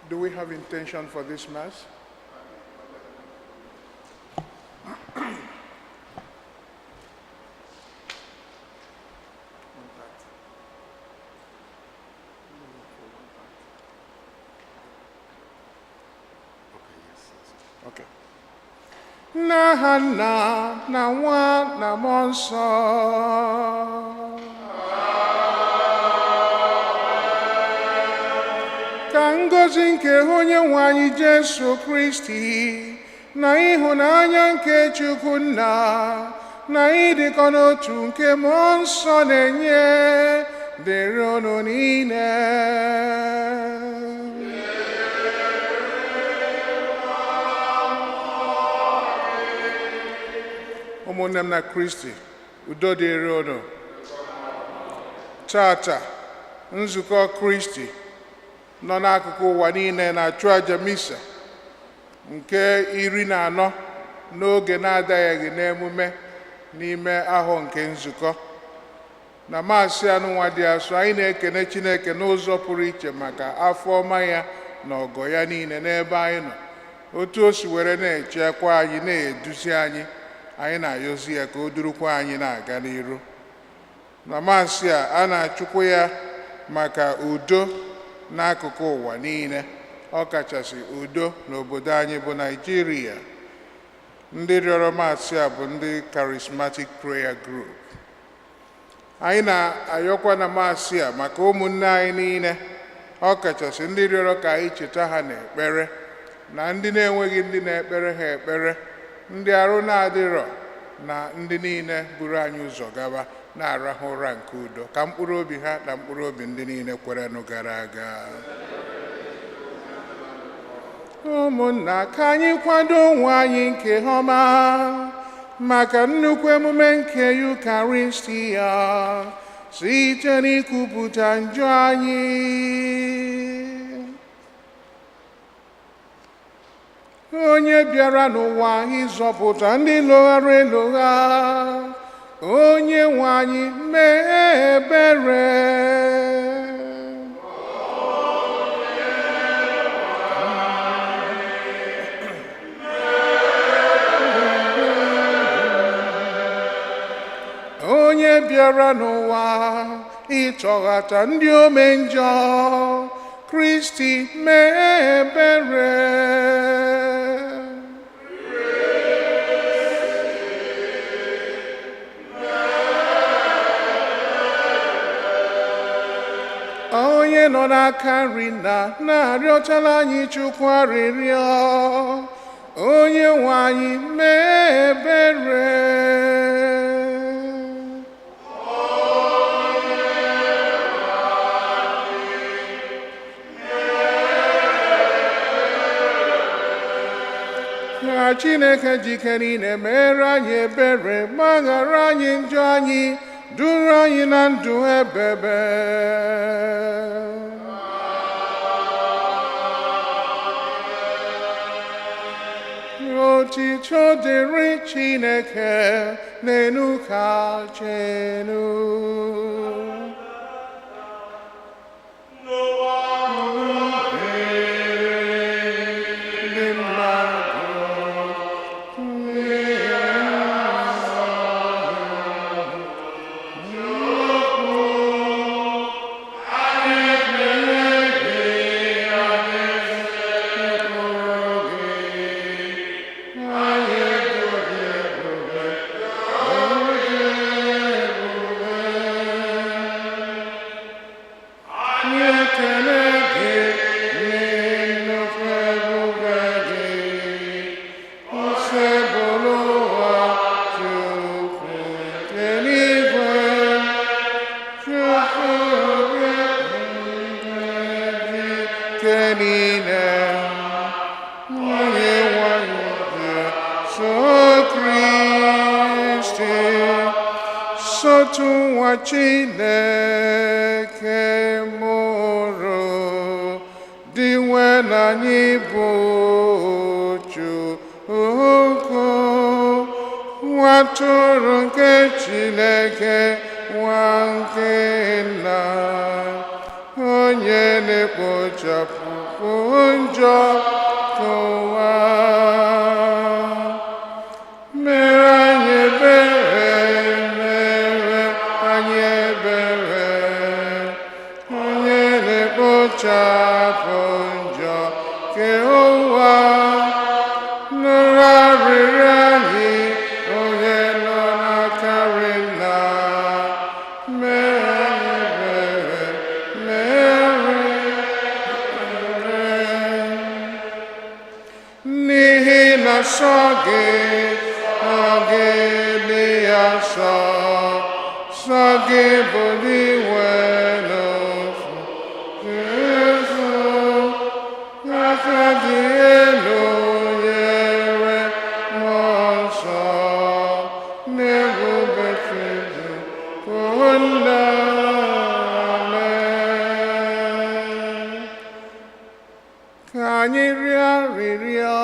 Do we have intention for this Mass? Okay. N'aha Nna na Nwa na Mmụọ Nsọ. Ka ngọzi nke onye nwe anyị Jesu Kristi na ịhụnanya nke Chukwu Nna na ịdịkọ n'otu nke Mmụọ Nsọ na-enye dịrị unu niile. Ụmụnne m na Kristi, udo dịrị unu. Tata, nzukọ Kristi nọ n'akụkụ ụwa niile na-achụ àjà misa nke 14 n'oge na-adaghị n'emume n'ime ahọ nke nzukọ. Na maasị anụnwa dị asọ, anyị na-ekene Chineke n'ụzọ pụrụ iche maka afọ ọma ya na ọgọ ya niile n'ebe anyị nọ. Otu o si were na-echekwa anyị, na-eduzi anyị, anyị na-ayọzi ya ka o durukwa anyị na-aga n'iru. Na maasị a na-achụkwa ya maka udo n'akụkụ ụwa niile, ọ kachasị udo n'obodo anyị bụ Naịjirịa. Ndị rịọrọ maasị a bụ ndị Charismatic Prayer Group. Anyị na-ayọkwa na maasị a maka ụmụnne anyị niile, ọ kachasị ndị rịọrọ ka anyị cheta ha n'ekpere, na ndị na-enweghị ndị na-ekpere ha ekpere, ndị arụ na-adịrọ, na ndị niile buru anyị ụzọ gaba na-arahụ ụra nke udo, ka mkpụrụ obi ha na mkpụrụ obi ndị niile kwerenụ gara aga. Ụmụnna, ka anyị kwado onwe anyị nke ọma maka nnukwu emume nke Yukaristia site n'ikwupụta njọ anyị. Onye bịara n'ụwa ịzọpụta ndị lụghara elogha, onye nwe anyị mee ebere. Onye bịara n'ụwa ịtọghata ndị ome njọ, Kristi mee ebere. Onye nọ n'aka nri nna na-arịọtala anyị Chukwu arịrịọ, onye nwe anyị mee ebere. Ka Chineke jike niile mere anyị ebere, gbaghara anyị njọ anyị, duru anyị na ndụ ebebe. Otito dịrị Chineke n'enu kacha enu. Ndị mmadụ. Ekele gị nnukwu ebube gị, Osebụlụwa Chukwu eluigwe, Chukwu ike niile, onye nwe anyị Jesu Kristi, sotu nwa Chineke mụrụ, dị nwe na anyị bụ Chukwu, nwa atụrụ nke Chineke, nwa nke nna, onye na-ekpochapụ na-ekpochapụ njọ nke ụwa. Mere anyị ebere, mere anyị ebere, onye na-ekpochapụ njọ nke ụwa. Nụrụ arịrịọ anyị, onye nọ n'akarị nna. Mere anyị ebere, mere ebere. N'ihi na sọ gị, ọ ga-eme ya sọ, sọ gị bụ ndị nwe n'ofu. Jesu, aka dị elu nyere mmụọ nsọ, na-ebube Chukwu nna. Amen. Ka anyị rịọ arịrịọ.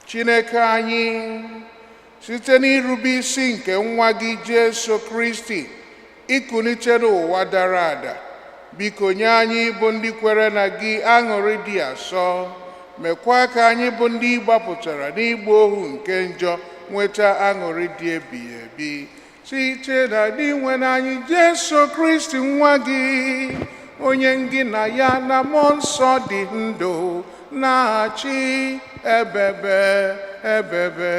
Chineke anyị, site n'irube isi nke nwa gị Jesu Kristi, ikulite n'ụwa dara ada, biko nye anyị bụ ndị kwere na gị aṅụrị dị asọ, mekwa ka anyị bụ ndị gbapụtara n'ịgba ohu nke njọ nweta aṅụrị dị ebighị ebi. Site na dị nwe anyị Jesu Kristi nwa gị, onye ngị na ya na mmụọ nsọ dị ndụ na-achị ebebe ebebe.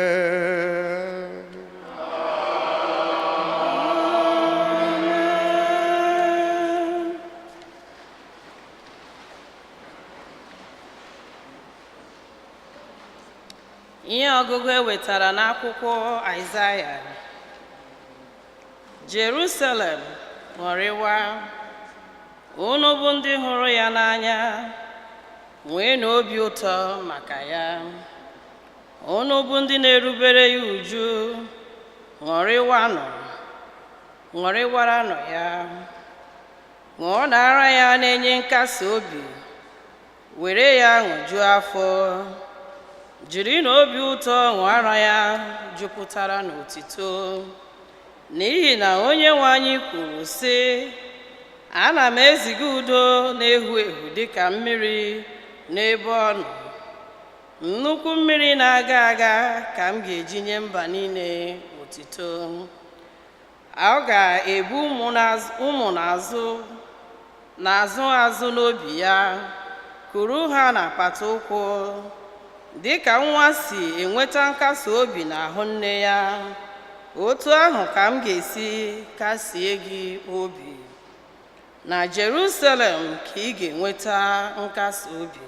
Ihe ọgụgụ e wetara n'akwụkwọ Aịzaya. Jerusalem, ṅụrịwa, unu bụ ndị hụrụ ya n'anya, nweenụ obi ụtọ maka ya. Unu bụ ndị na-erubere ya uju, ṅụrịwanụ, ṅụrịwaranụ ya. Ṅụọ na ara ya na-enye nkasi obi, were ya ṅụjuo afọ. Jiri na obi ụtọ ṅụọ ara ya jupụtara n'otito. N'ihi na onye nwe anyị kwuru sị, ana m eziga udo na-ehu ehu dịka mmiri n'ebe ọ nọ. Nnukwu mmiri na-aga aga ka m ga-eji nye mba niile otito. Ọ ga-ebu ụmụ n'azụ n'azụ azụ n'obi ya, kuru ha n'apata ụkwụ, dịka nwa si enweta nkasi obi n'ahụ nne ya, otu ahụ ka m ga-esi kasie gị obi. Na Jerusalem ka ị ga-enweta nkasi obi.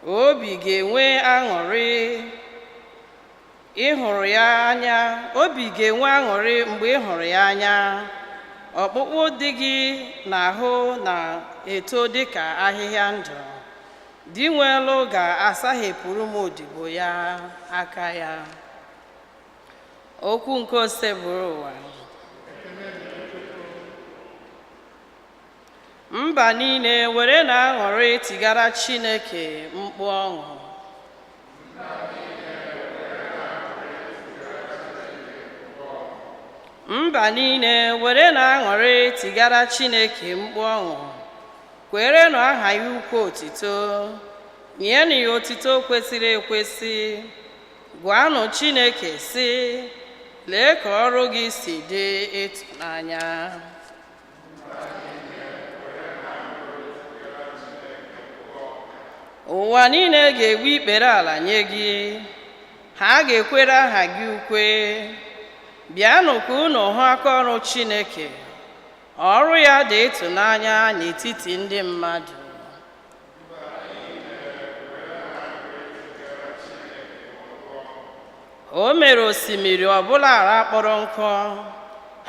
Obi ga-enwe aṅụrị ịhụrụ ya anya, obi ga-enwe aṅụrị mgbe ị hụrụ ya anya. Ọkpụkpụ dị gị n'ahụ na-eto dịka ahịhịa ndụ. Dinwelu ga-asaghepụrụ m odibo ya aka ya. Okwu nke osebụrụ ụwa. Mba niile were na aṅụrị tigara Chineke mkpu ọṅụ. Mba niile were na aṅụrị tigara Chineke mkpu ọṅụ. Kwerenụ aha ya ukwu otito, nyenụ ya otito kwesịrị ekwesị. Gwanụ Chineke sị, lee ka ọrụ gị si dị ịtụnanya. Ụwa niile ga-egbu ikpere ala nye gị, ha ga-ekwere aha gị ukwe. Bịanụ ka unu hụ aka ọrụ Chineke, ọrụ ya dị ịtụnanya n'etiti ndị mmadụ. O mere osimiri ọbụla ara kpọrọ nkụ,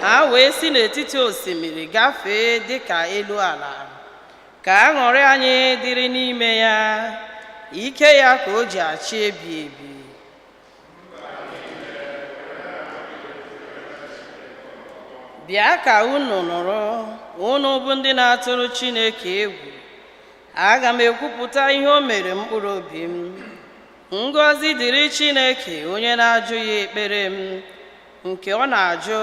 ha wee si n'etiti osimiri gafee dịka elu ala. Ka aṅụrị anyị dịrị n'ime ya, ike ya ka o ji achị ebi ebi. Bịa ka unu nụrụ, unu bụ ndị na-atụrụ Chineke egwu. Aga m ekwupụta ihe o mere mkpụrụ obi m. Ngọzi dịrị Chineke onye na-ajụghị ekpere m, nke ọ na-ajụ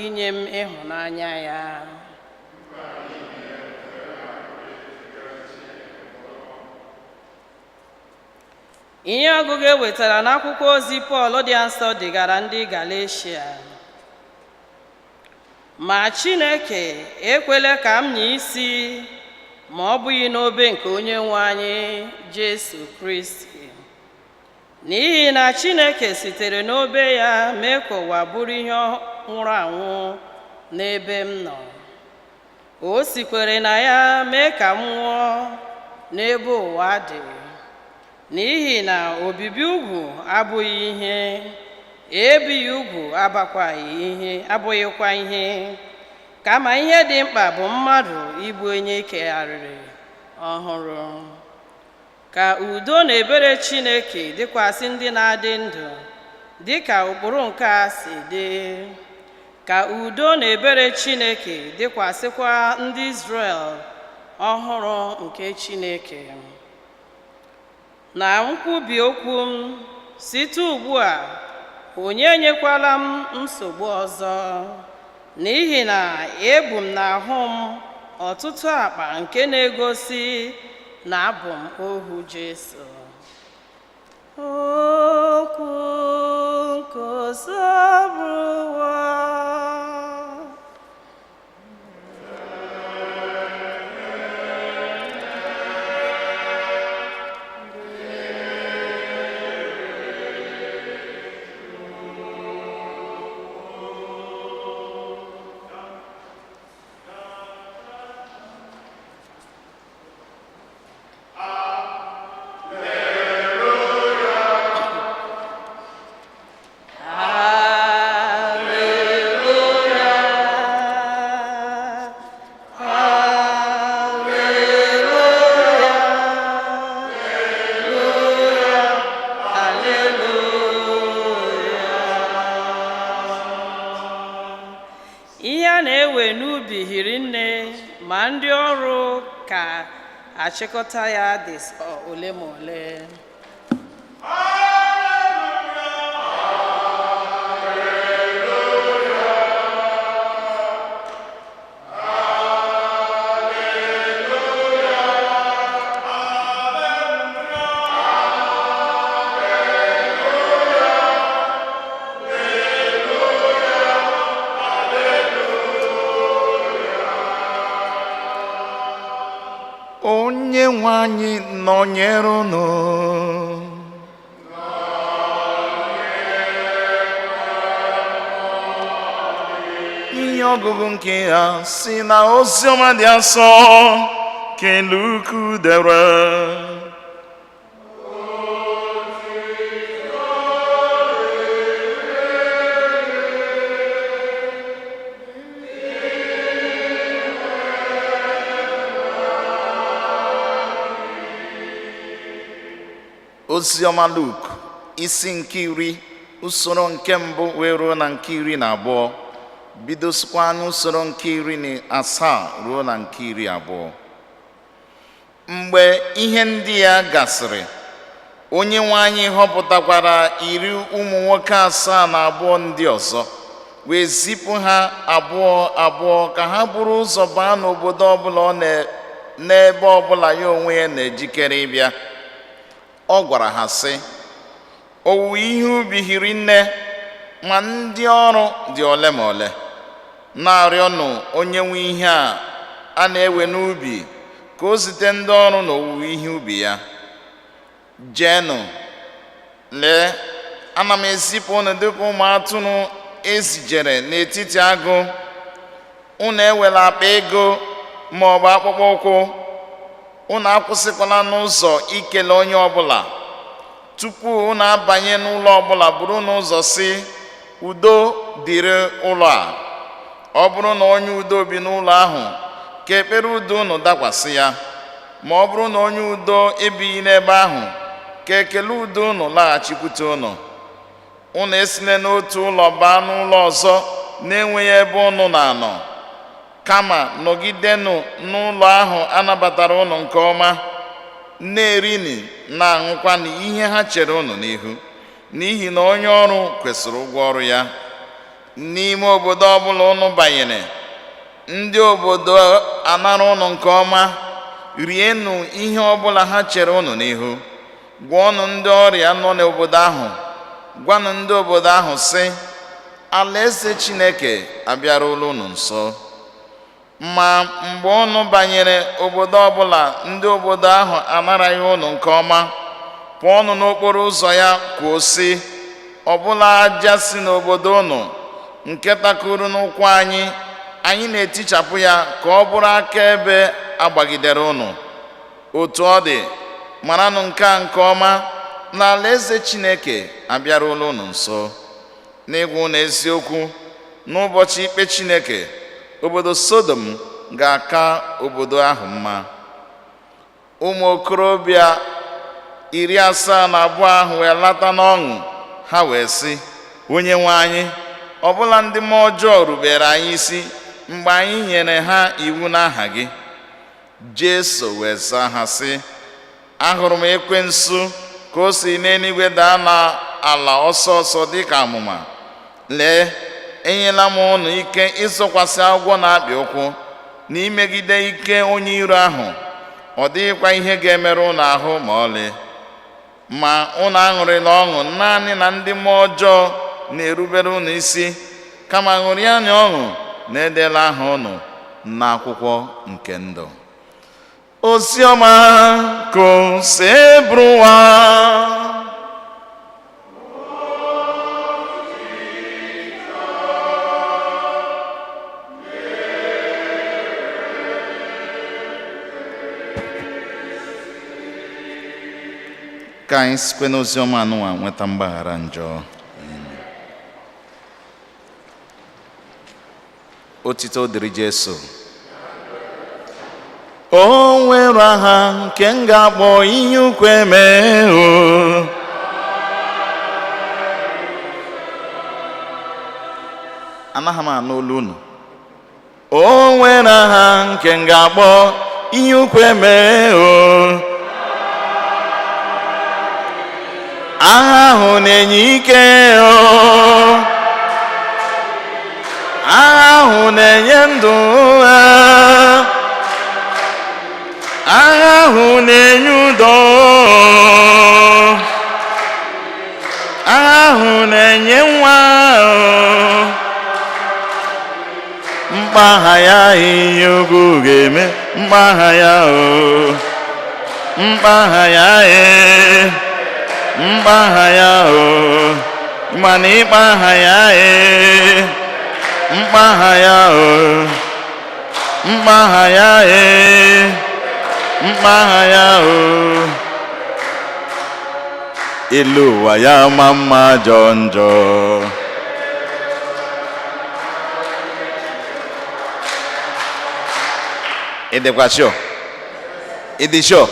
inye m ịhụnanya ya. Ihe ọgụgụ e wetara n'akwụkwọ ozi Pọl dị nsọ dịgara ndị Galeshia. Ma Chineke ekwela ka m nye isi ma ọ bụghị n'obe nke onye nwe anyị Jesu Kristi. N'ihi na Chineke sitere n'obe ya mee ka ụwa bụrụ ihe nwụrụ anwụ n'ebe m nọ. O sikwere na ya mee ka m nwụọ n'ebe ụwa dị. N'ihi na obibi ugwu abụghị ihe, ebighị ugwu abakwaghị ihe, abụghịkwa ihe. Kama ihe dị mkpa bụ mmadụ ịbụ onye ekegharịrị ọhụrụ. Ka udo na ebere Chineke dịkwasị ndị na-adị ndụ dị ka ụkpụrụ nke a si dị. Ka udo na ebere Chineke dịkwasịkwa ndị Izrel ọhụrụ nke Chineke. Na nkwubi okwu m, site ugbu a, onye enyekwala m nsogbu ọzọ, n'ihi na ebu m n'ahụ m ọtụtụ akpa nke na-egosi na abụ m ohu Jesu. Okwu nke Osebụrụwa. Hallelujah. Hallelujah. Hallelujah. Ihe a na-ewe n'ubi hiri nne ma ndị ọrụ ka achịkọta ya dị sọ ole ma ole. Onye nwe anyị nọnyere unu. Ihe ọgụgụ nke ya si na oziọma dị asọ nke Luk dere. Oziọma Luk isi nke 10, usoro nke mbụ wee ruo na nke 12, bidosikwa n'usoro nke 17 ruo na nke 20. Mgbe ihe ndị ya gasịrị, onye nwe anyị họpụtakwara iri ụmụ nwoke 72 ndị ọzọ, wee zipụ ha abụọ abụọ ka ha buru ụzọ baa n'obodo ọbụla ọ n'ebe ọbụla ya onwe ya na-ejikere ịbịa. Ọ gwara ha sị, owuwe ihe ubi hiri nne, ma ndị ọrụ dị ole ma ole. Na-arịọnụ onye nwe ihe a na-ewe n'ubi ka o zite ndị ọrụ n'owuwe ihe ubi ya. Jeenụ, lee, ana m ezipụ unu dịka ụmụ atụrụ ezijere n'etiti agụ. Unu ewela akpa ego ma ọ bụ akpụkpọ ụkwụ. Unu akwụsịkwala n'ụzọ ikele onye ọbụla. Tupu unu abanye n'ụlọ ọbụla, buru n'ụzọ sị, udo dịrị ụlọ a. Ọ bụrụ na onye udo bi n'ụlọ ahụ, ka ekpere udo unu dakwasị ya. Ma ọ bụrụ na onye udo ebighị n'ebe ahụ, ka ekele udo unu laghachikwute unu. Unu esile n'otu ụlọ baa n'ụlọ ọzọ na-enweghị ebe unu na-anọ, kama nọgidenụ n'ụlọ ahụ anabatara unu nke ọma, na-erini na-aṅụkwanụ ihe ha chere unu n'ihu, n'ihi na onye ọrụ kwesịrị ụgwọ ọrụ ya. N'ime obodo ọbụla unu banyere, ndị obodo anara unu nke ọma, rienụ ihe ọbụla ha chere unu n'ihu. Gwọọnụ ndị ọrịa nọ n'obodo ahụ. Gwanụ ndị obodo ahụ sị, alaeze Chineke abịarula unu nso. Ma mgbe unu banyere obodo ọbụla, ndị obodo ahụ anaraghị unu nke ọma, pụọnụ n'okporo ụzọ ya kwuo sị, ọbụla aja si n'obodo unu nke takuru n'ụkwụ anyị, anyị na-etichapụ ya ka ọ bụrụ akaebe agbagidere unu. Otu ọ dị, maranụ nke a nke ọma, na alaeze Chineke abịarula unu nso. N'ịgwa unu eziokwu, n'ụbọchị ikpe Chineke, obodo Sodom ga-aka obodo ahụ mma. Ụmụ okorobịa 72 ahụ wee lata n'ọṅụ, ha wee sị, Onye nwe anyị, ọbụla ndị mmụọ ọjọọ rubere anyị isi mgbe anyị nyere ha iwu n'aha gị. Jesu wee zaa ha sị, ahụrụ m ekwensu ka o si n'eluigwe daa n'ala ọsọ ọsọ dịka amụma. Lee, enyela m unu ike ịzọkwasị agwọ na-akpị ụkwụ na imegide ike onye iro ahụ. Ọ dịghịkwa ihe ga-emerụ unu ahụ ma ọlị. Ma unu aṅụrịla ọṅụ naanị na ndị mmụọ ọjọọ na-erubere unu isi, kama ṅụrịanụ ọṅụ na edela aha unu n'akwụkwọ nke ndụ. Oziọma Kosebruwa. Ka anyị sikwe n'oziọma anụnwa nweta mgbaghara njọ. Otito dịrị Jesu. O nwere aha nke m ga-akpọ ihe ukwu eme o. Anaghị m anụ olu unu. O nwere aha nke m ga-akpọ ihe ukwu eme o. Aha ahụ na-enye ike o. Aha ahụ na-enye ndụ. Aha ahụ na-enye udo. Aha ahụ na-enye nwa. Mkpaha ya ihe ugwu ga-eme. Mkpaha ya o. Mkpaha ya e. Mkpaha ya o. Mana ịkpaha ya e. Mkpaha ya o. Mkpaha ya e. Mkpaha ya o. Elu ụwa ya ma mma jọọ njọ. Ị dịkwa sure? Ị dị sure?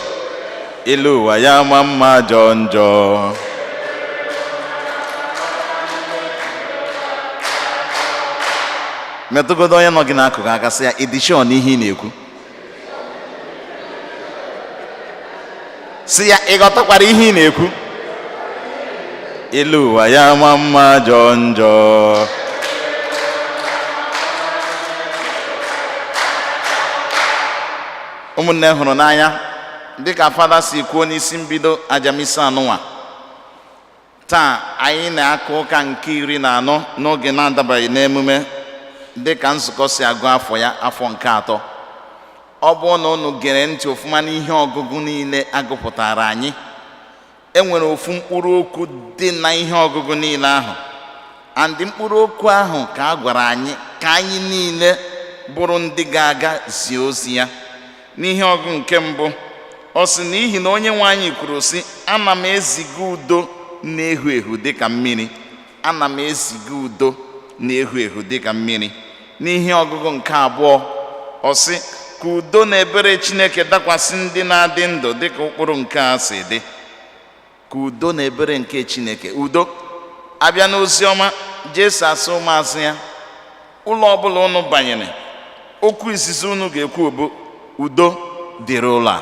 Elu ụwa ya ma mma jọọ njọ. Metụgodo onye nọ gị n'akụkụ aka sị ya, ị dị sure n'ihe ị na-ekwu? Sị ya, ị ghọtakwara ihe ị na-ekwu? Elu ụwa ya ma mma jọọ njọ. Ụmụnne hụrụ n'anya, dịka fada si kwuo n'isi mbido ajamisa anụnwa taa, anyị na-aka ụka nke 14 n'oge na-adabaghị n'emume dịka nzukọ si agụ afọ ya, afọ nke atọ. Ọ bụrụ na unu gere ntị ọfụma n'ihe ọgụgụ niile agụpụtara anyị, e nwere ofu mkpụrụ okwu dị na ihe ọgụgụ niile ahụ, and mkpụrụ okwu ahụ ka a gwara anyị ka anyị niile bụrụ ndị ga-aga zie ozi ya. N'ihe ọgụgụ nke mbụ, ọ sị, n'ihi na onye nwe anyị kwuru sị, ana m eziga udo na-ehu ehu dịka mmiri. Ana m eziga udo na-ehu ehu dịka mmiri. N'ihe ọgụgụ nke abụọ, ọ sị ka udo na ebere Chineke dakwasị ndị na-adị ndụ dịka ụkpụrụ nke a si dị. Ka udo na ebere nke Chineke. Udo abịa n'ozi ọma, Jesu asị ụmụazụ ya, ụlọ ọbụla unu banyere, okwu izizi unu ga-ekwu bụ udo dịrị ụlọ a.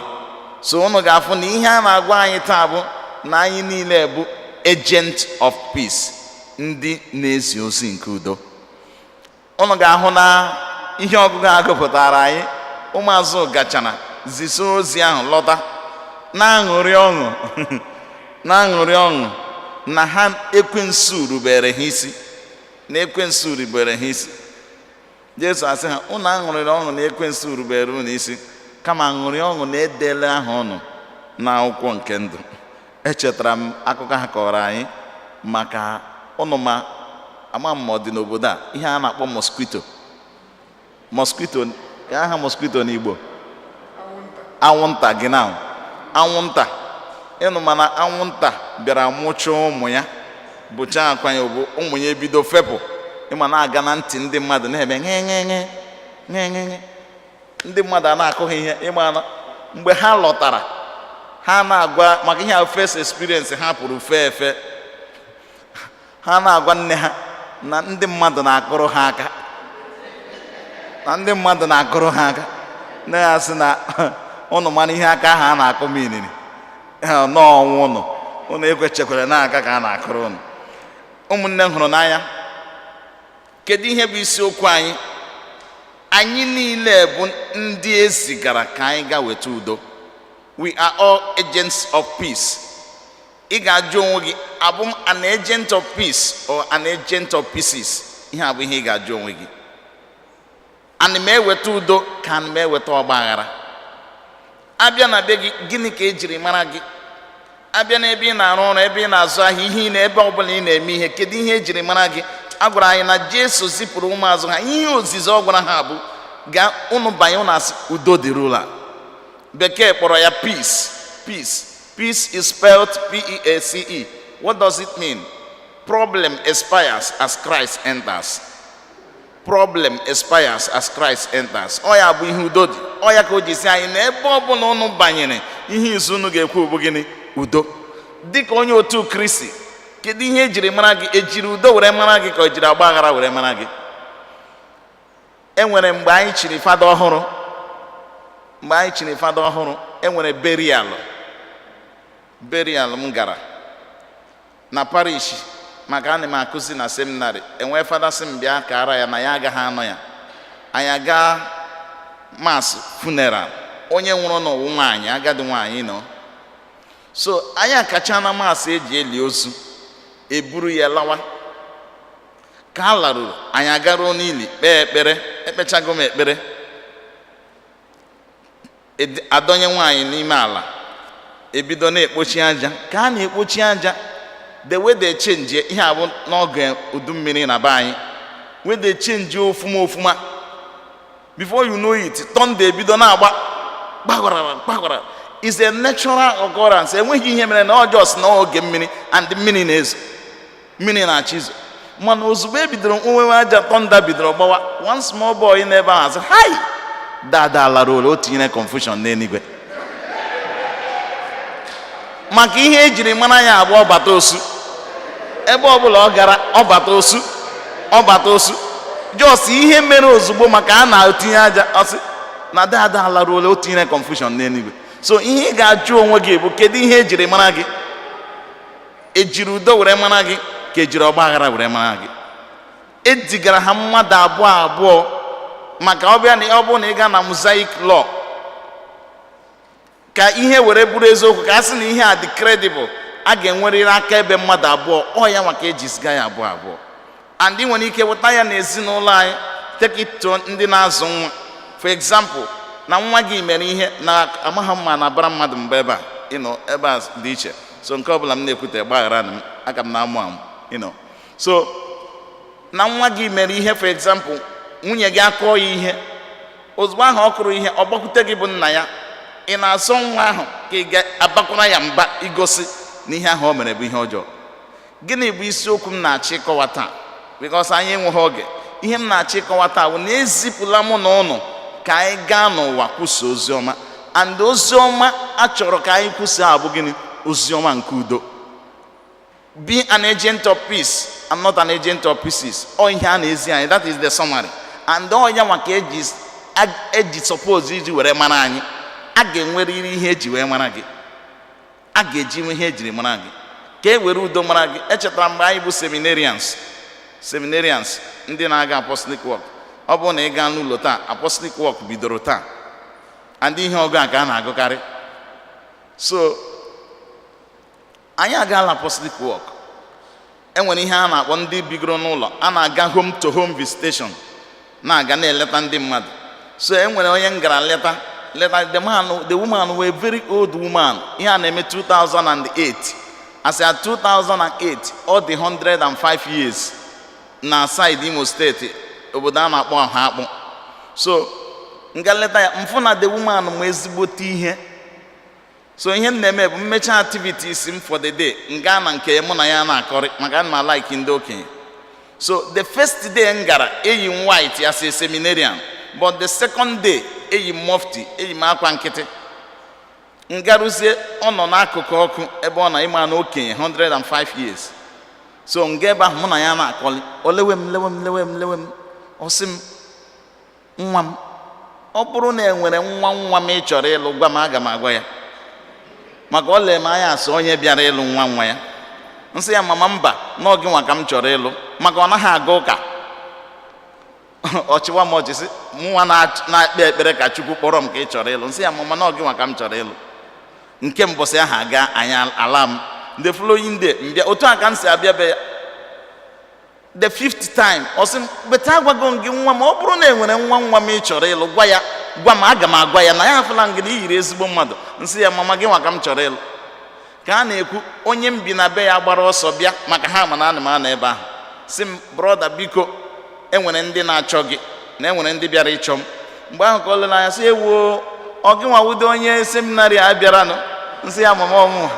So unu ga-afụ na ihe a na-agwa anyị taa bụ na anyị niile bụ agent of peace, ndị na-ezi ozi nke udo. Unu ga-ahụ na ihe ọgụgụ a gụpụtara anyị, ụmụazụ gachara zisa ozi ahụ lọta na-aṅụrị ọṅụ. Na-aṅụrị ọṅụ na ha ekwensu rubere ha isi, na ekwensu rubere ha isi. Jesu asị ha, unu aṅụrịrị ọṅụ na ekwensu rubere unu isi, kama aṅụrị ọṅụ na edele aha unu n'akwụkwọ nke ndụ. Echetara m akụkọ ha kọrọ anyị maka ụnụ, ma ama m ma ọ dị n'obodo a, ihe a na-akpọ mosquito. Mosquito ka aha mosquito n'Igbo? Anwụnta. Gị na anwụnta ịnụ, mana anwụnta bịara mụchaa ụmụ ya, bụchaa akwa ya bụ ụmụ ya, ebido fepụ, ịma na-aga na ntị ndị mmadụ, na-eme ṅe ṅe ṅe ṅe ṅe ṅe. Ndị mmadụ a na-akụ ha ihe. Ịma na mgbe ha lọtara, ha na-agwa maka ihe a, first experience ha pụrụ fee efe, ha na-agwa nne ha na ndị mmadụ na-akụrụ ha aka, na ndị mmadụ na-akụrụ ha aka. Nne ha sị na ụnụ mara ihe aka ahụ a na-akụ m inini n'ọnwụ ụnụ, ụnụ ekwechekwara n'aka ka a na-akụrụ ụnụ. Ụmụnne m hụrụ n'anya, kedu ihe bụ isiokwu anyị? Anyị niile bụ ndị ezigara ka anyị gaa weta udo. We are all agents of peace. Ị ga-ajụ onwe gị, abụ m an agent of peace or an agent of pieces? Ihe a bụ ihe ị ga-ajụ onwe gị. Ana m eweta udo ka ana m eweta ọgba aghara? Abịa na be gị, gịnị ka ejiri mara gị? Abịa n'ebe ị na-arụ ọrụ, ebe ị na-azụ ahịa, ihe ị na ebe ọbụla ị na-eme ihe, kedu ihe ejiri mara gị? A gwara anyị na Jesu zipụrụ ụmụazụ ha. Ihe ozizi ọ gwara ha bụ, gaa unu banye, unu asị, "Udo dịrị ụlọ a." Bekee kpọrọ ya peace. Peace, peace is spelled P-E-A-C-E. What does it mean? Problem expires as Christ enters. Problem expires as Christ enters. Ọ ya bụ ihe udo dị. Ọ ya ka o ji si anyị na ebe ọbụla unu banyere, ihe izu unu ga-ekwu bụ gịnị? Udo. Dịka onye otu Kristi, kedu ihe ejiri mara gị? Ejiri udo were mara gị ka o jiri agba aghara were mara gị? E nwere mgbe anyị chiri fada ọhụrụ. Mgbe anyị chiri fada ọhụrụ, e nwere burial. Burial m gara na parish, maka ana m akụzi na seminarị. Enwee fada sị m bịa ka ara ya na ya agaghị anọ ya. Anyị aga mass funeral. Onye nwụrụ n'ụwa, nwaanyị, agadi nwaanyị nọ. So anyị akacha na mass eji eli ozu, eburu ya lawa. Ka a laruru, anyị agaruo n'ili kpee ekpere. Ekpechago m ekpere, adọnye nwaanyị n'ime ala, ebido na-ekpochi aja. Ka a na-ekpochi aja, the way they change ihe abụ n'oge udu mmiri na be anyị, wey they change ofuma ofuma, before you know it, thunder ebido na-agba gbagwara gbagwara. Is a natural occurrence. Enweghị ihe mere na ọ just na oge mmiri and mmiri na-ezo, mmiri na-achọ izo. Mana ozugbo e bidoro nwewe aja, thunder bidoro gbawa. One small boy n'ebe ahụ asị, "Hai, dada lara ole." O tinyere confusion n'eluigwe, maka ihe ejiri mara ya abụọ bata osu. Ebe ọbụla ọ gara, ọ bata osu, ọ bata osu. Just ihe mere ozugbo, maka a na-etinye aja, ọsị na dada lara ole. O tinyere confusion n'eluigwe. So ihe ị ga-ajụ onwe gị bụ, kedu ihe ejiri mara gị? Ejiri udo were mara gị ka ejiri ọgba aghara were mara gị? Ezigara ha mmadụ abụọ abụọ, maka ọbịa na ọ bụrụ na ị gaa na Mosaic Law, ka ihe were bụrụ eziokwu, ka a sị na ihe a dị credible, a ga-enwerịrị aka ebe mmadụ abụọ. Ọ ya maka eji ziga ya abụọ abụọ. And ị nwere ike weta ya n'ezinụlọ anyị. Take it to ndị na-azụ nwa. For example, na nwa gị mere ihe na amaghị mma na abara mmadụ mgbe ebe a ịnọ, ebe a dị iche. So nke ọbụla m na-ekwute, gbaghara m, aka m na-amụ amụ. So na nwa gị mere ihe, for example, nwunye gị akụọ ya ihe. Ozugbo ahụ ọ kụrụ ihe, ọ gbakwute gị bụ nna ya, ị na-asọ nwa ahụ ka ị ga-abakwara ya mba igosi na ihe ahụ o mere bụ ihe ọjọọ? Gịnị bụ isiokwu m na-achọ ịkọwa taa? Because anyị enweghị oge. Ihe m na-achọ ịkọwa taa bụ na ezipụla mụ na ụnụ ka anyị gaa n'ụwa kwusa ozi ọma. And ozi ọma a chọrọ ka anyị kwusa abụ gịnị? Ozi ọma nke udo. Be an agent of peace and not an agent of pieces. Ọ ihe a na-ezi anyị. That is the summary. And ọ ya maka eji suppose iji were mara anyị. A ga-enwerịrị ihe eji wee mara gị. A ga-eji ihe ejiri mara gị ka e were udo mara gị. Echetara mgbe anyị bụ seminarians, seminarians ndị na-aga apostolic work. Ọ bụrụ na ị gaa n'ụlọ taa, apostolic work bidoro taa, and ihe ọgụ a ka a na-agụkarị. So Anyị agaala apostolic work. Enwere ihe a na-akpọ ndị bigoro n'ụlọ, a na-aga home to home visitation, na-aga na-eleta ndị mmadụ. So enwere onye m gara leta leta. The man, the woman were very old woman. Ihe a na-eme 2008. As at 2008, ọ dị 105 years, na side Imo Steeti, obodo a na-akpọ Ọhakpụ. So nga leta ya, mfụ na the woman ma ezigbote ihe. So ihe m na-eme bụ mmecha activities m for the day, nga na nke mụ na ya na-akọrị, maka ana m alike ndị okenye. So the first day m gara, eyi m white as a seminarian, but the second day, eyi m mufti, eyi m akwa nkịtị. Ngaruzie, ọ nọ n'akụkụ ọkụ ebe ọ na ịma na okenye 105 years. So nga ebe ahụ, mụ na ya na-akọli. O lewe m, lewe m, lewe m, lewe m. Ọ sị m, "Nwa m, ọ bụrụ na e nwere nwa nwa m ị chọrọ ịlụ, gwa m, aga m agwa ya." Maka ọ lee m anya asị onye bịara ịlụ nwa nwa ya. Nsị ya, "Mama, mba, n'oge nwa ka m chọrọ ịlụ," maka ọ naghị aga ụka. Ọchịwa m ọchị, sị mụnwa na-ekpe ekpere ka Chukwu kpọrọ m ka ị chọrọ ịlụ. Nsị ya, "Mama, n'oge nwa ka m chọrọ ịlụ." Nke mbọsị ahụ aga, anyị ala m. The following day, mbịa otu a ka m si abịa be ya. The fifth time, ọ sị m, "Beta, agwago m gị, nwa m, ọ bụrụ na e nwere nwa nwa m ị chọrọ ịlụ, gwa ya, gwa m, aga m agwa ya na ya afụla m gị na i yiri ezigbo mmadụ." Nsị ya, "Mama, gị nwa ka m chọrọ ịlụ." Ka a na-ekwu, onye m bi na be ya gbara ọsọ bịa, maka ha ma na ana m anọ ebe ahụ, sị m, "Brother, biko, enwere ndị na-achọ gị, na enwere ndị bịara ịchọ m." Mgbe ahụ ka o lere anya, sị, "Ewuo, ọ gị nwa wudo onye seminary a bịaranụ?" Nsị ya, "Mama, ọmụnwa."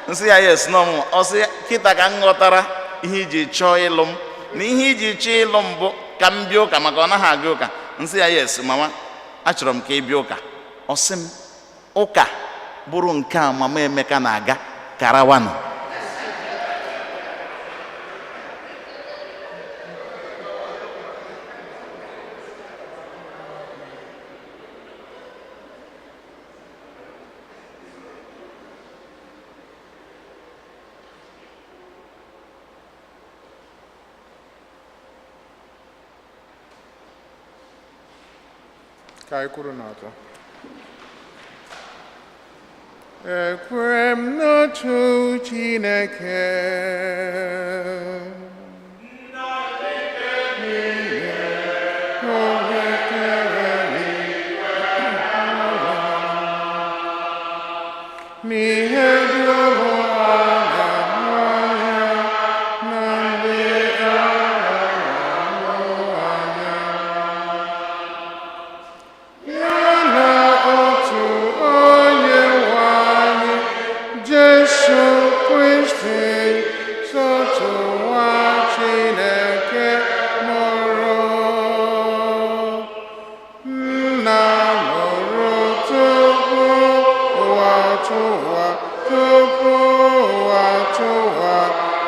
Nsị ya, "Yes, na ọmụnwa." Ọ sị, "Kịta ka m ghọtara ihe iji chọọ ịlụ m, na ihe iji chọọ ịlụ m bụ ka m bịa ụka," maka ọ naghị aga ụka. Nsị ya, "Yes, mama, achọrọ m ka ị bịa ụka." Ọ sị m, "Ụka bụrụ nke a mama Emeka na-aga karawanụ." Ka anyị kwuru n'ọtọ. Ekwe m n'otu Chineke, onye kere eluigwe na ụwa, n'ihe dum a na-ahụ anya na ndị a na-ahụ anya, ya na otu onye nwe anyị, Jesu Kristi, sotu nwa Chineke mụrụ, Nna mụrụ tupu ụwa tụwa, tupu ụwa tụwa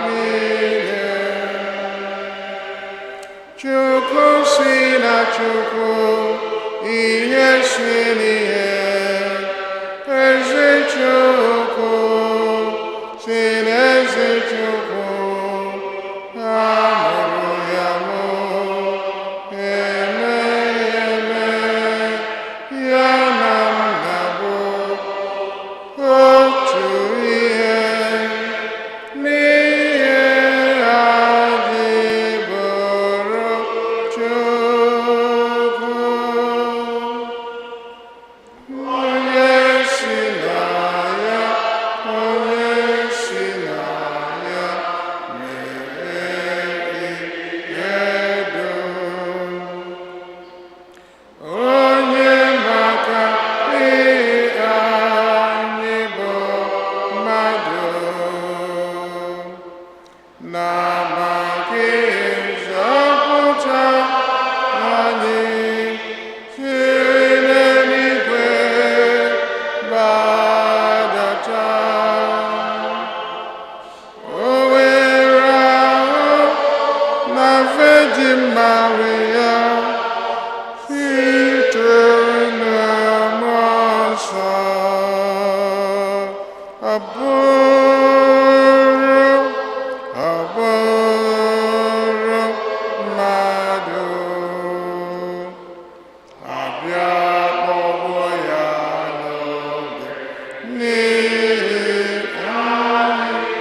niile. Chukwu si na Chukwu, ihe si n'ihe, ezi Chukwu si n'ezi Chukwu, a mụrụ ya mụ, eme eme, ya na nna bụ otu ihe. N'ihe adịboro Chukwu, onye si na ya, onye si na ya mee ihe dum, onye maka anyị bụ mmadụ na maka nzọpụta anyị, siri n'eluigwe gbadata. O were ahụ na Virgin Maria, site na Mmụọ Nsọ, ọ bụrụ, ọ bụrụ mmadụ, abịa kpọgbuo ya n'obe n'ihi anyị.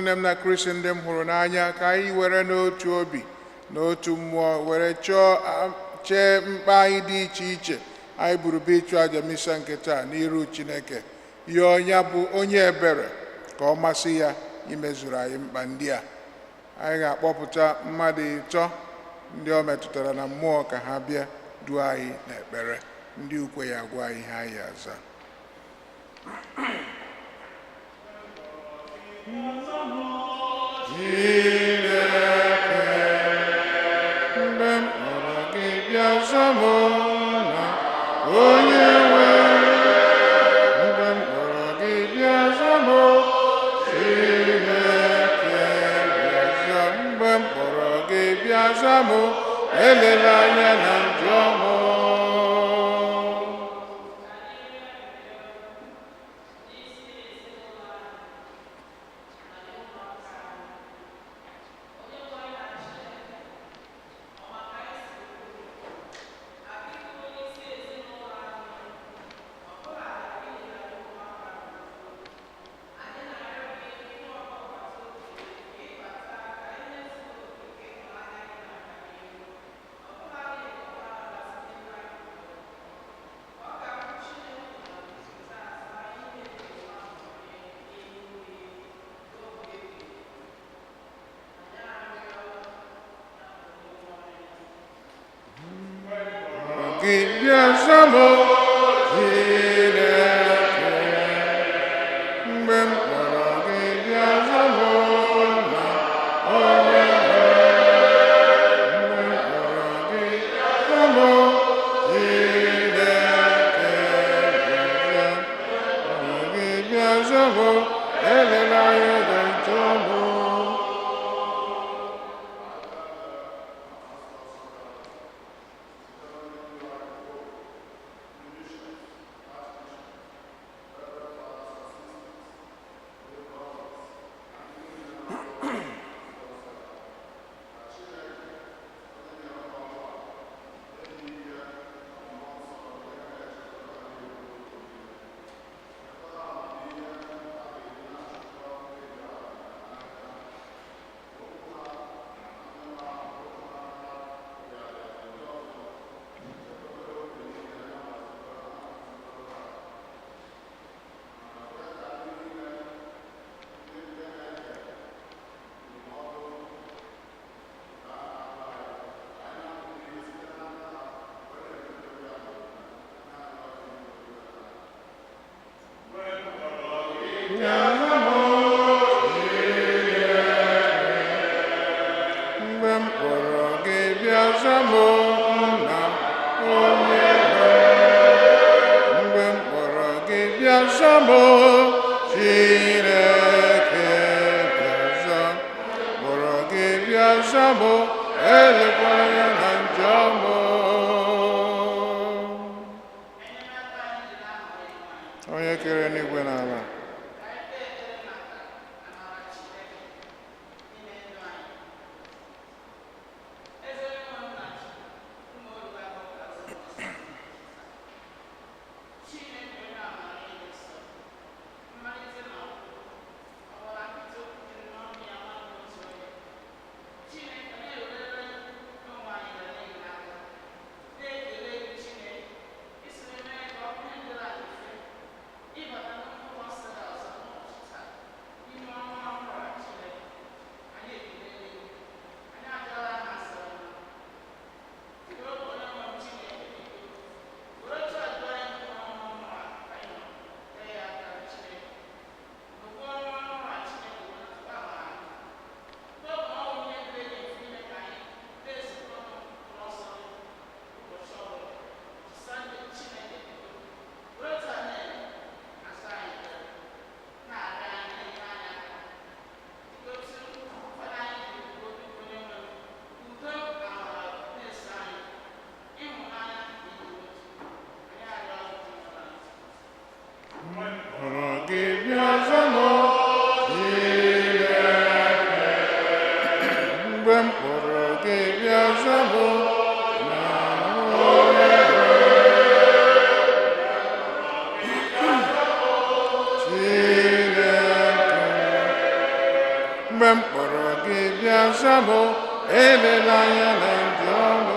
Ụmụnne m na Kristi ndị m hụrụ n'anya, ka anyị were n'otu obi na otu mmụọ were chọọ chee mkpa anyị dị iche iche anyị buru bụ ịchụ aja misa nke taa n'iru Chineke. Yọọ ya bụ onye ebere ka ọ masị ya imezuru anyị mkpa ndị a. Anyị ga-akpọpụta mmadụ ịtọ ndị ọ metụtara na mmụọ ka ha bịa duo anyị n'ekpere. Ndị ukwe ya gwa anyị ihe anyị aza. Chineke, mgbe m kpọrọ gị bịa za m na onye nwe. Mgbe m kpọrọ gị bịa za m, Chineke bịa za. Mgbe m kpọrọ gị bịa za m, elela anya na njọ m. Gị bịa za m, Chineke, mgbe m kpọrọ gị bịa za m na onye nwe. Mgbe m kpọrọ gị za m, Chineke bịa za m. Kpọrọ gị bịa za m, elela anya na njọ m. Mgbe m kpọrọ gị bịa za m nna onye nwe. Mgbe m kpọrọ gị bịa za m, Chineke bịa za m. Kpọrọ gị bịa za m, elekwala anya na njọ m. Onye kere n'igwe na ala. za m, elela anya na njọ m.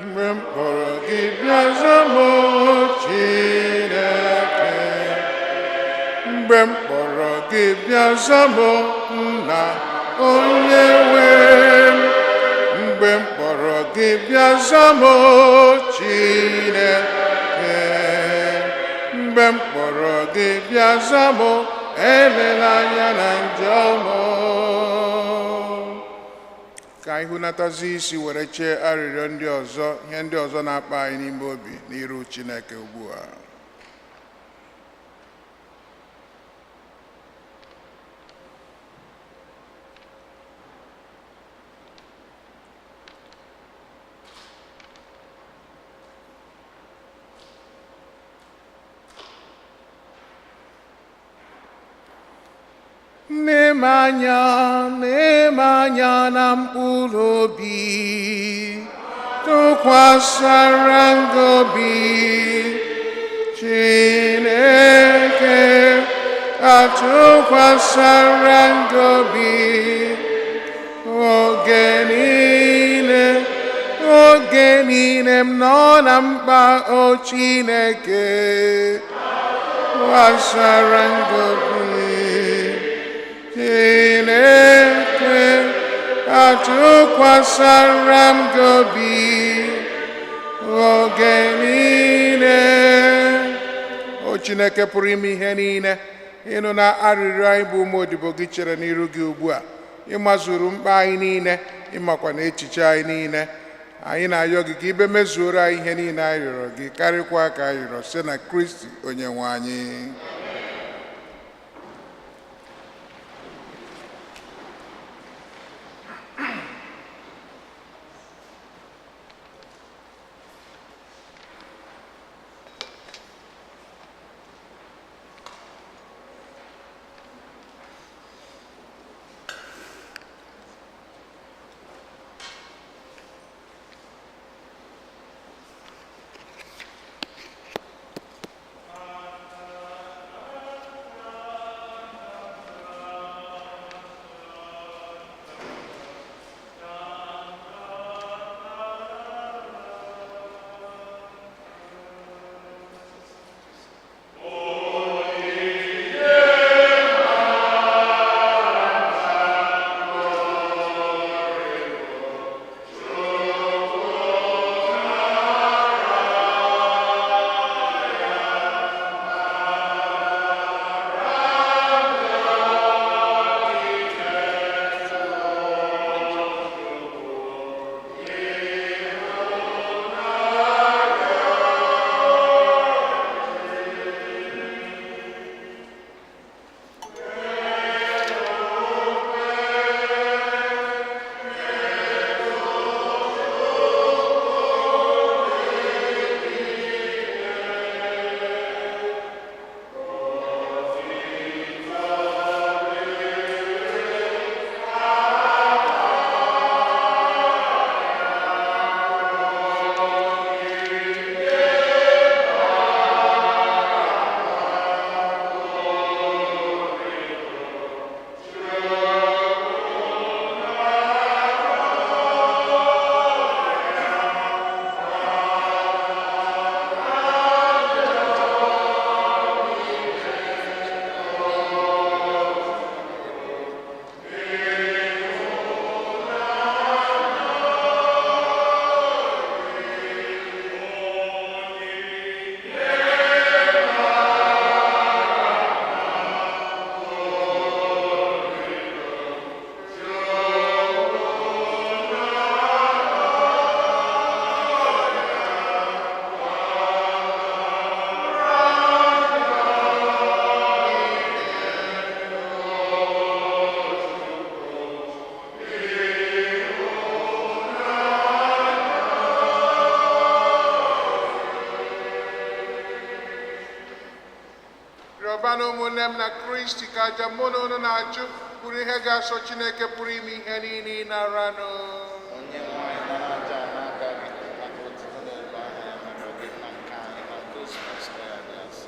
Mgbe m kpọrọ gị bịa za m, o Chineke. Mgbe m kpọrọ gị bịa za m, nna onye nwe m. Mgbe m kpọrọ gị bịa za m, o Chineke. Mgbe m kpọrọ gị bịa za m, elela anya na njọ m. Ka anyị hụnatazi isi were chee arịrịọ ndị ọzọ, ihe ndị ọzọ na-akpa anyị n'ime obi n'iru Chineke ugbu a. Na-eme anya, na-eme anya na mkpụrụ obi tụkwasara gị obi, Chineke, atụkwasara gị obi oge niile, oge niile m nọ na mkpa, o Chineke, gbasara gị obi, Chineke, atụkwasara m gị obi oge niile. O Chineke pụrụ ime ihe niile, ịnụ na arịrịọ anyị bụ ụmụ odibo gị chere n'iru gị ugbu a. Ịmazuru mkpa anyị niile, ịmakwa na echiche anyị niile. Anyị na-ayọ gị ka ibe mezuoro anyị ihe niile anyị rịọrọ gị, karịkwa ka anyị rịọrọ, site na Kristi onye nwe anyị. Rịọbanụ, ụmụnne m na Kristi, ka aja mụ na unu na-achụ bụrụ ihe ga-asọ Chineke pụrụ ime ihe niile ịnaranụ. Onye nwanyị nara aja a n'aka gị maka otuto na ebe aha ya, maka ọdịmma nke anyị na nke ozugbo nsọ ya dị asọ.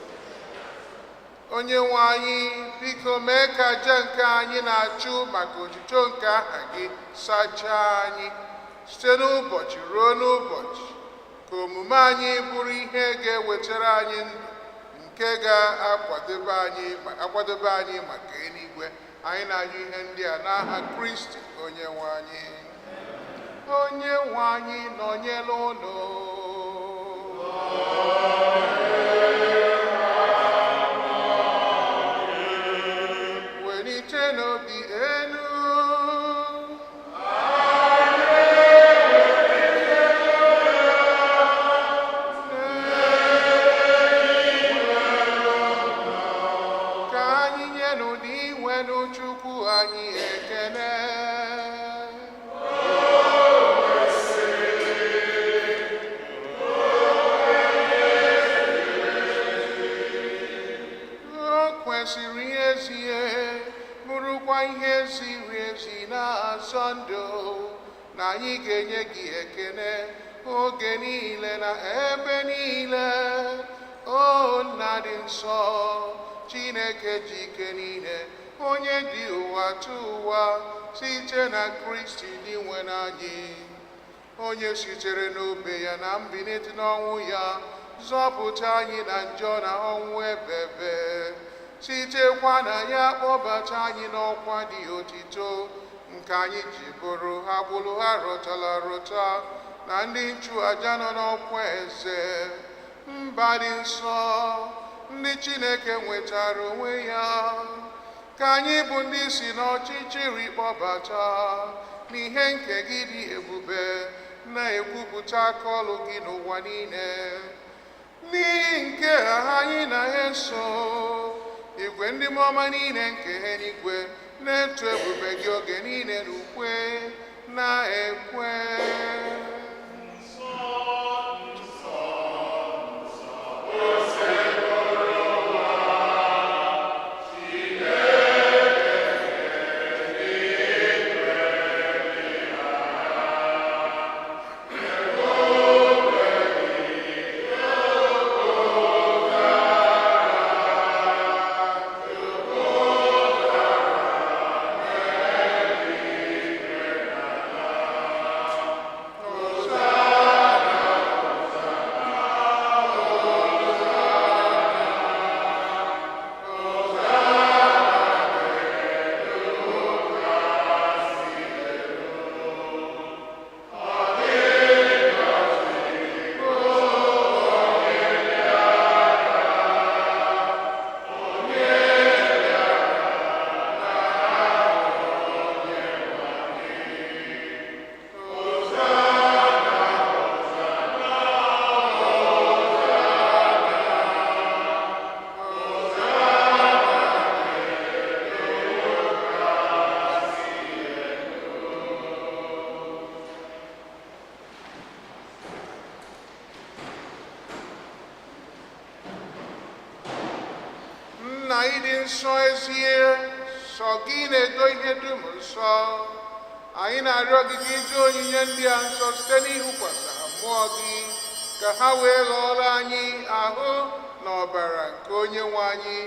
Onye nwe anyị, biko mee ka aja nke anyị na-achụ maka otuto nke aha gị sachaa anyị site n'ụbọchị ruo n'ụbọchị, ka omume anyị bụrụ ihe ga-ewetara anyị ndụ nke ga-akwadobe anyị akwadobe anyị maka eluigwe. Anyị na-anyụ ihe ndị a n'aha Kristi onye nwe anyị. Onye nwe anyị nọnyere unu. Welite n'obi elu. Ka anyị nyenụ n'inwenụ Chukwu anyị ekele. O kwesịrị ezie, bụrụkwa ihe ziri ezi na-azọ ndụ, na anyị ga-enye gị ekele oge niile na ebe niile, o Nna dị nsọ, Chineke ji ike niile, onye dị ụwa tụ ụwa, site na Kristi dị nwe anyị, onye sitere n'obe ya na mbilite n'ọnwụ ya zọpụta anyị na njọ na ọnwụ ebebe, sitekwa na ya kpọbata anyị n'ọkwa dị otito nke anyị ji bụrụ agbụrụ ha rọtara rọta na ndị nchụaja nọ n'ọkwa eze, mba dị nsọ, ndị Chineke nwetara onwe ya, ka anyị bụ ndị si n'ọchịchịrị kpọbata n'ihe nke gị dị ebube, na-ekwupụta aka ọlụ gị n'ụwa niile. N'ihi nke a anyị na-eso igwe ndị mmụọ ọma niile nke eluigwe na-eto ebube gị oge niile n'ukwe na-ekwe. Nna, ịdị nsọ ezie, sọ gị na-edo ihe dum nsọ. Anyị na-arịọ gị ka iji onyinye ndị a nsọ site n'ịhụkwasa ha mmụọ gị, ka ha wee ghọọrọ anyị ahụ na ọbara nke onye nwe anyị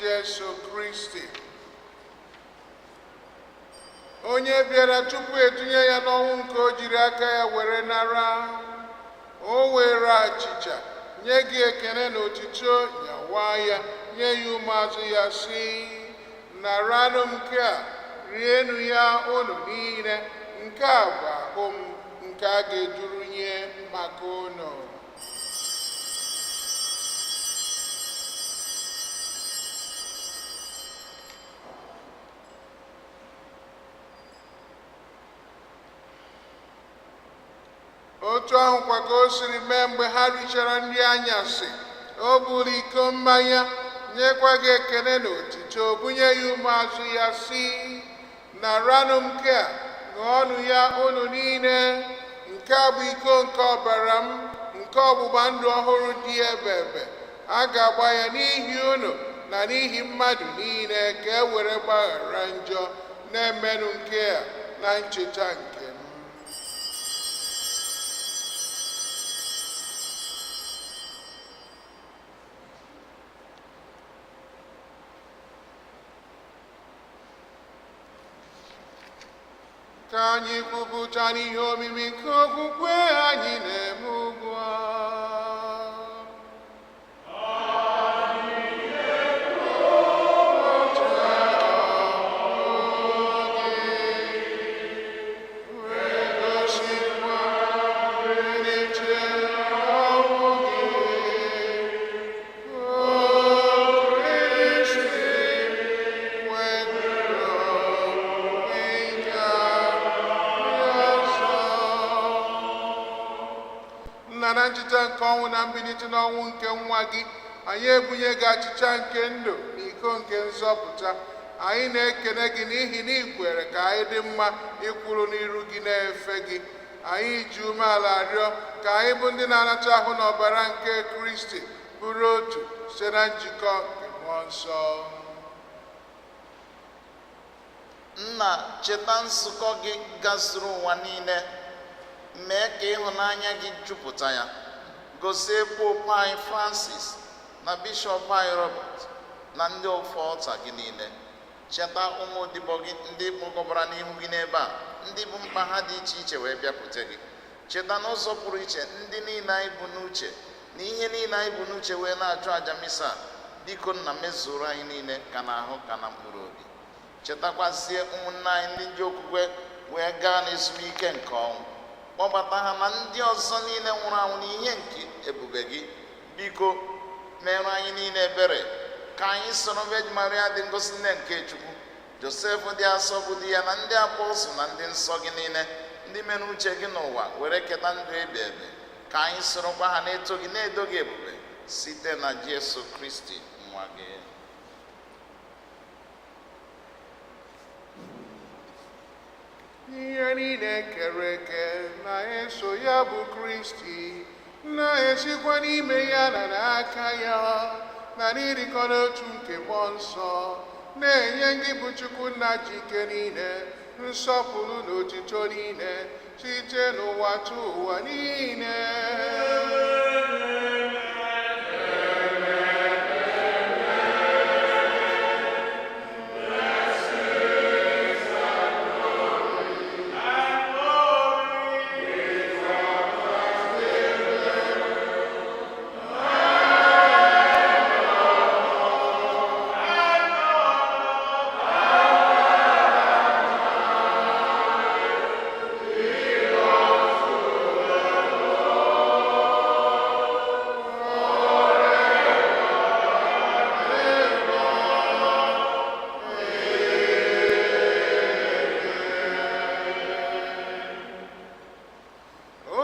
Jesu Kristi, onye bịara tupu etinye ya n'ọnwụ nke o jiri aka ya were nara. O were achịcha, nye gị ekele na otuto, nyawa ya, nye ya ụmụazụ ya, sị: "Naranụ nke a, rienụ ya unu niile. Nke a bụ ahụ m nke a ga-ejuru nye maka unu." Otu ahụ kwa ka o siri mee mgbe ha richara nri anyasị, o buru iko mmanya, nyekwa gị ekele na otito, bunye ya ụmụazụ ya, sị: "Naranụ nke a, ṅụọnụ ya unu niile. Nke a bụ iko nke ọbara m nke ọgbụgba ndụ ọhụrụ dị ebebe. A ga-agba ya n'ihi unu. Na n'ihi mmadụ niile ka e were gbaghara njọ. Na-emenụ nke a na ncheta nke m. Ka anyị kwupụta n'ihe omimi nke okwukwe anyị na-eme ugbu a. Wee gosikwa mbilite ọnwụ gị, O Kristi, wee nke ọzọ. Nna, na ncheta nke ọnwụ na mbilite n'ọnwụ nke nwa gị, anyị ebunye gị achịcha nke ndụ na iko nke nzọpụta. Anyị na-ekene gị n'ihi na ị kwere ka anyị dị mma ịkwụrụ n'iru gị na-efe gị. Anyị ji umeala rịọ ka anyị bụ ndị na-anata ahụ na ọbara nke Kristi bụrụ otu site na njikọ nke Mmụọ Nsọ. Nna, cheta nzukọ gị gazuru ụwa niile, mee ka ịhụnanya gị jupụta ya. Gozie Popu anyị Francis na Bishọp anyị Robert na ndị ofe ọta gị niile. Cheta ụmụ odibo gị ndị kpọkọbara n'ihu gị n'ebe a, ndị bụ mkpa ha dị iche iche wee bịakwute gị. Cheta n'ụzọ pụrụ iche ndị niile anyị bụ n'uche na ihe niile anyị bụ n'uche wee na-achụ àjà misa. Biko nna, mezuoro anyị niile ka na ahụ ka na mkpụrụ obi. Chetakwazie ụmụnne anyị ndị ji okwukwe wee gaa n'ezumike nke ọnwụ. Kpọbata ha na ndị ọzọ niile nwụrụ anwụ n'ihe nke ebube gị. Biko mere anyị niile ebere, ka anyị soro Virgin Maria dị ngosi, nne nke Chukwu, Josef dị asọ bụ di ya, na ndị apọstụl na ndị nsọ gị niile, ndị mere uche gị n'ụwa, were keta ndụ ebi ebi. Ka anyị sorokwa ha na-eto gị, na-edo gị ebube, site na Jesu Kristi nwa gị. Ihe niile kere eke na-eso ya bụ Kristi, na-esikwa n'ime ya na n'aka ya na n'ịdịkọ n'otu nke Mmụọ Nsọ, na-enye gị bụ Chukwu Nna ji ike niile nsọpụrụ na otuto niile site n'ụwa tụ ụwa niile.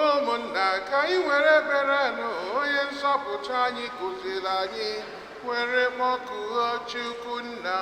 Ụmụnna, ka anyị were ekpere nụ onye nzọpụta anyị kụziri anyị were kpọkuo Chukwu Nna.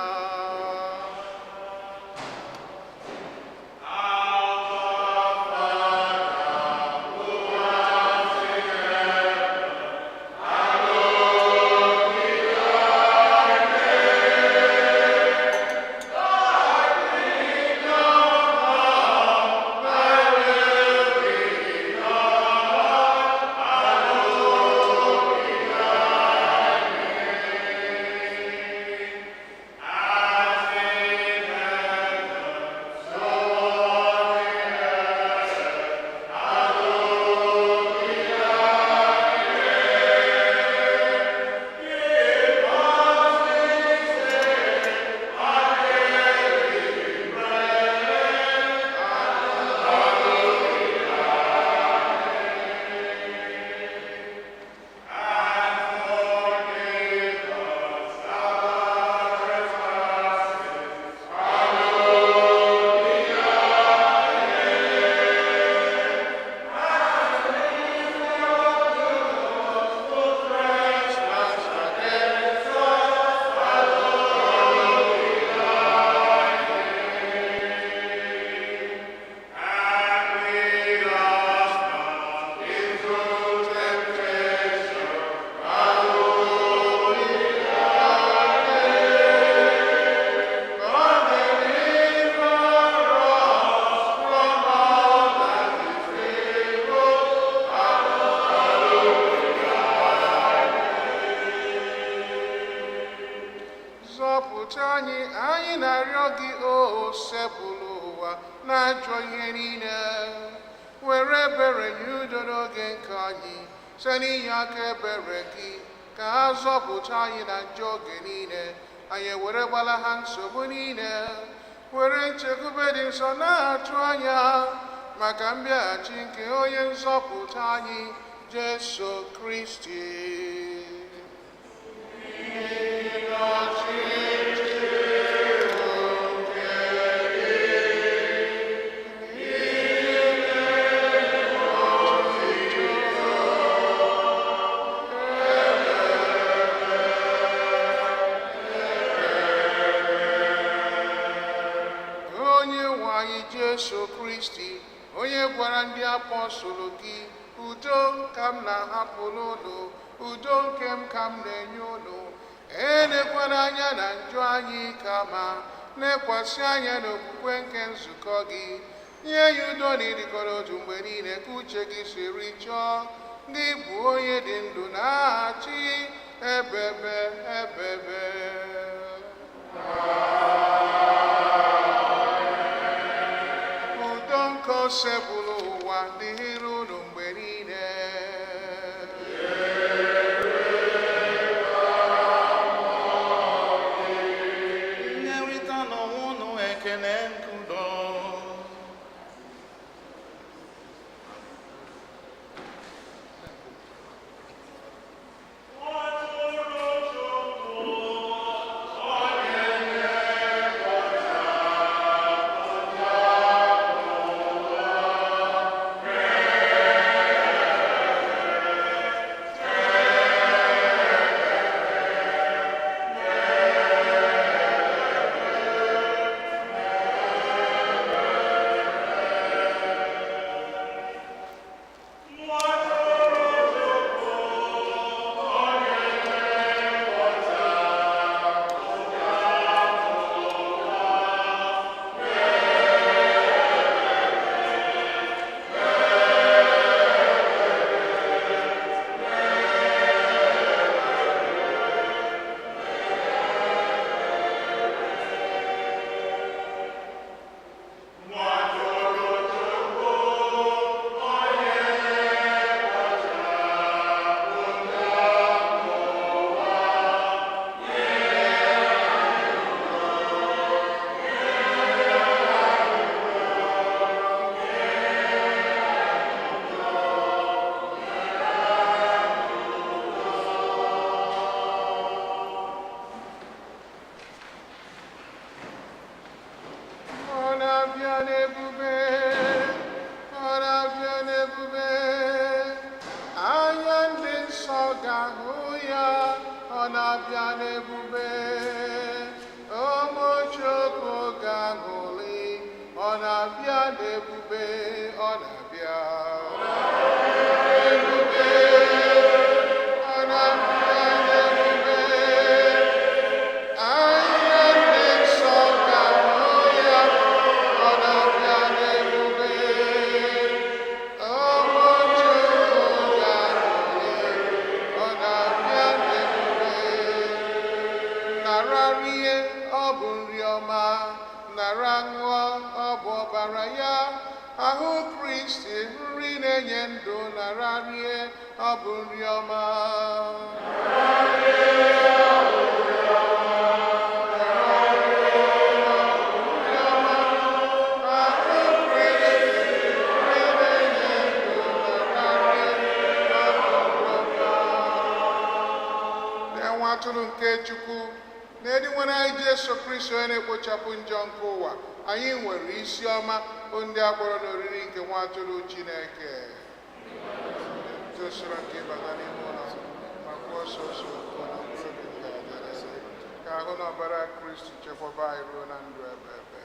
Zọpụta anyị, anyị na-arịọ gị, o sepụlụ ụwa na-achọ ihe niile. Were ebere nye udo n'oge nke anyị, site n'inye aka ebere gị, ka ha zọpụta anyị na njọ oge niile. Anyị ewere gbala ha nsogbu niile, were nchekwube dị nsọ na-atụ anya maka mbịaghachi nke onye nzọpụta anyị, Jesu Kristi. Onye nwe anyị Jesu Kristi, onye gwara ndị apọstụlụ gị, udo ka m na-ahapụrụ unu, udo nke m ka m na-enye unu. Elekwana anya na njọ anyị, kama lekwasị anya n'okwukwe nke nzukọ gị. Nye ya udo na ịdịkọrọ otu mgbe niile ka uche gị siri chọọ. Gị bụ onye dị ndụ na-achị ebebe ebebe. Udo nke osebụlụ ụwa dịrị unu mgbe niile. Nyerịta n'onwe unu ekele nke udo. Ọ na-abịa n'ebube, ọ na-abịa n'ebube. Anya ndị nsọ ga-ahụ ya, ọ na-abịa n'ebube. Ụmụ Chukwu ga-aṅụrị, ọ na-abịa n'ebube, ọ na-abịa. Ebube, ọ na-abịa n'ebube. Anya ndị nsọ ga-ahụ ya, ọ na-abịa n'ebube. Ụmụ Chukwu ga-aṅụrị, ọ na-abịa n'ebube. Nara rie, ọ bụ nri ọma, nara ṅụọ, ọ bụ ọbara ya. Ahụ Kristi, nri na-enye ndụ, nara rie, ọ bụ nri ọma. Nwa atụrụ nke Chukwu na-edi nwere anyị Jesu Kristi, onye na-ekpochapụ njọ nke ụwa. Anyị nwere isi ọma bụ ndị a kpọrọ n'oriri nke nwa atụrụ Chineke. Tosoro nke ịbata n'ime ụlọ ma kwụọ ọsọ ọsọ ụkwụ na mkpụrụ obi m ga-adịrịsị. Ka ahụ na ọbara Kristi chekwaba anyị ruo na ndụ ebe ebe.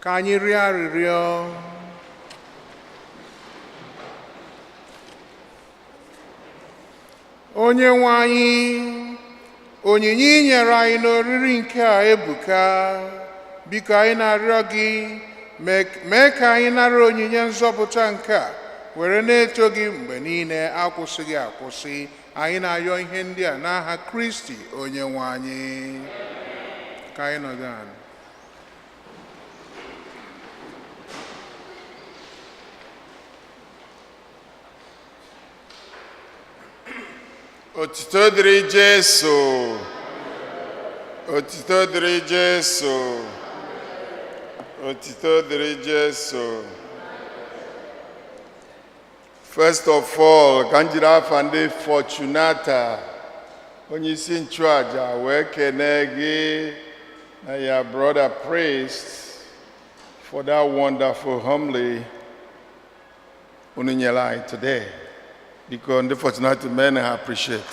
Ka anyị rịọ arịrịọ. Onye nwe anyị, onyinye i nyere anyị n'oriri nke a ebuka. Biko, anyị na-arịọ gị, mee ka anyị nara onyinye nzọpụta nke a were na-eto gị mgbe niile akwụsịghị akwụsị. Anyị na-arịọ ihe ndị a n'aha Kristi onye nwe anyị. Ka anyị nọdụ ala. Otito dịrị Jesu. Otito dịrị Jesu. Otito dịrị Jesu. First of all, ka m jiri afa ndị Fortunata, onye isi nchụaja, wee kene gị na ya brother priest for that wonderful homily unu nyere anyị today. Biko, ndị Fortunata, mee na ha appreciate.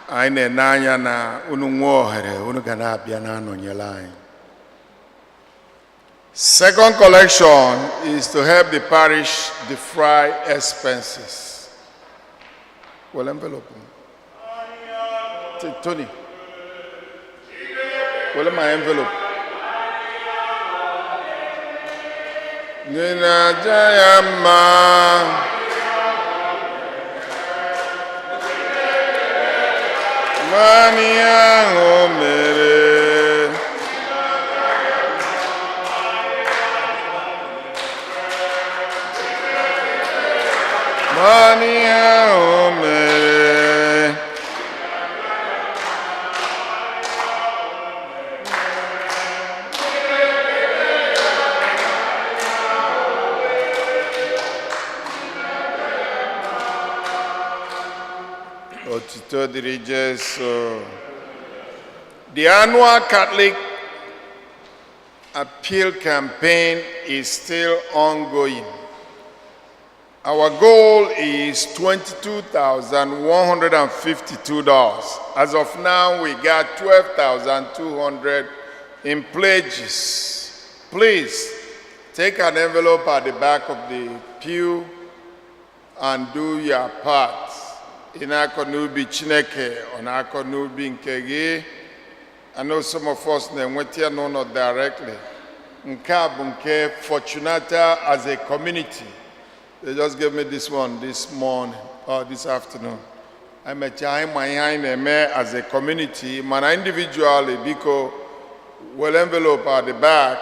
Anyị na-ene anya na unu nwee ohere, unu ga na-abịa na-anọnyere anyị. Second collection is to help the parish defray expenses. Well, envelope. Tony. Well, my envelope. Nina ya mma. Mani ahụ mere. Mani ahụ mere. Otito dịrị Jesu. The annual Catholic Appeal campaign is still ongoing. Our goal is $22,152. As of now, we got 12,200 in pledges. Please take an envelope at the back of the pew and do your part. Ị na-akọ n'ubi Chineke, ọ na-akọ n'ubi nke gị. I know some of us na-enweta ya n'ụlọ directly. Nke a bụ nke Fortunata as a community. They just gave me this one this morning or this afternoon. Emechaa, anyị ma ihe anyị na-eme as a community, mana individually, biko, were envelope at the back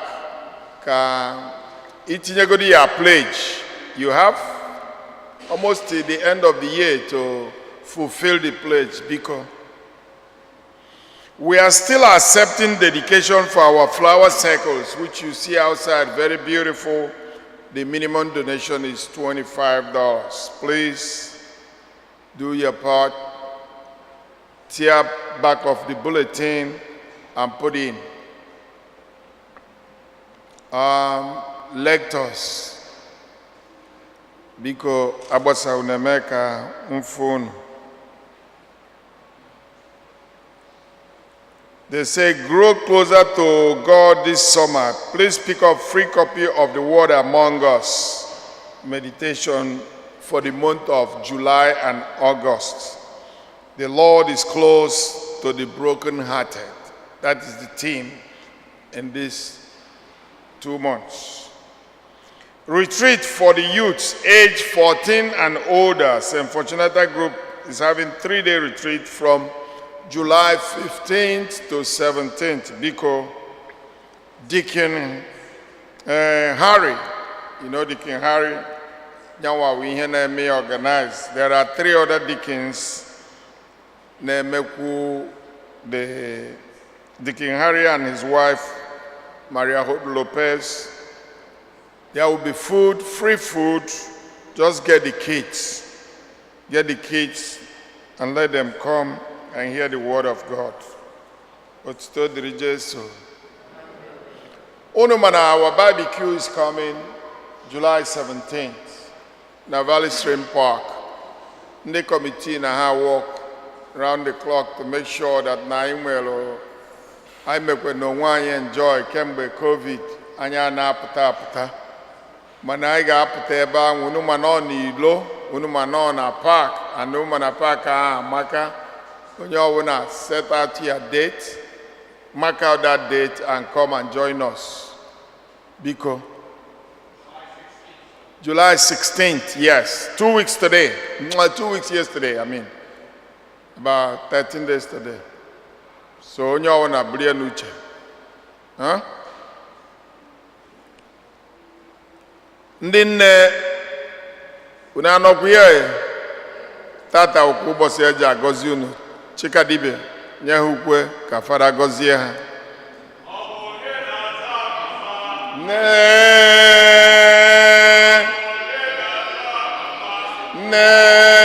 ka itinyegodi ya pledge. You have almost till the end of the year to fulfill the pledge, biko. We are still accepting dedication for our flower circles, which you see outside, very beautiful. The minimum donation is $25. Please do your part. Tear back of the bulletin and put in. Lectors, biko, agbasa unu eme ka mfu unu. They say, "Grow closer to God this summer. Please pick up free copy of The Word Among Us meditation for the month of July and August. The Lord is close to the brokenhearted." That is the theme in these 2 months. Retreat for the youths age 14 and older. St. Fortunata Group is having 3-day retreat from July 15th to 17th. Biko, Deacon Harry, you know Deacon Harry, nyanwa wụ ihe na-eme ya organize. There are three other deacons na-emekwu the Deacon Harry and his wife, Maria Hope Lopez. There will be food, free food. Just get the kids. Get the kids and let them come and hear the word of God. Otito dịrị Jesu. Unu mana our barbecue is coming July 17th na Valley Stream Park. Ndị committee na ha work round the clock to make sure that na anyị nwere, anyị mekwe na onwe anyị enjoy kemgbe COVID. Anyị a na-apụta apụta, mana anyị ga-apụta ebe ahụ. Unu ma nọ n'ilo, unu ma nọ na park, and unu ma na park ahụ amaka. Onye ọbụla set out your date, mark out that date and come and join us, biko. July 16th, yes, 2 weeks today. 2 weeks yesterday, I mean, about 13 days today. So onye ọbụla burie n'uche. Huh? Ndị nne, unu anọkwu ya tata okwu ụbọchị eji agọzi unu. Chikadibia, nye ha ukwe ka Fada gọzie ha. Nne, nne.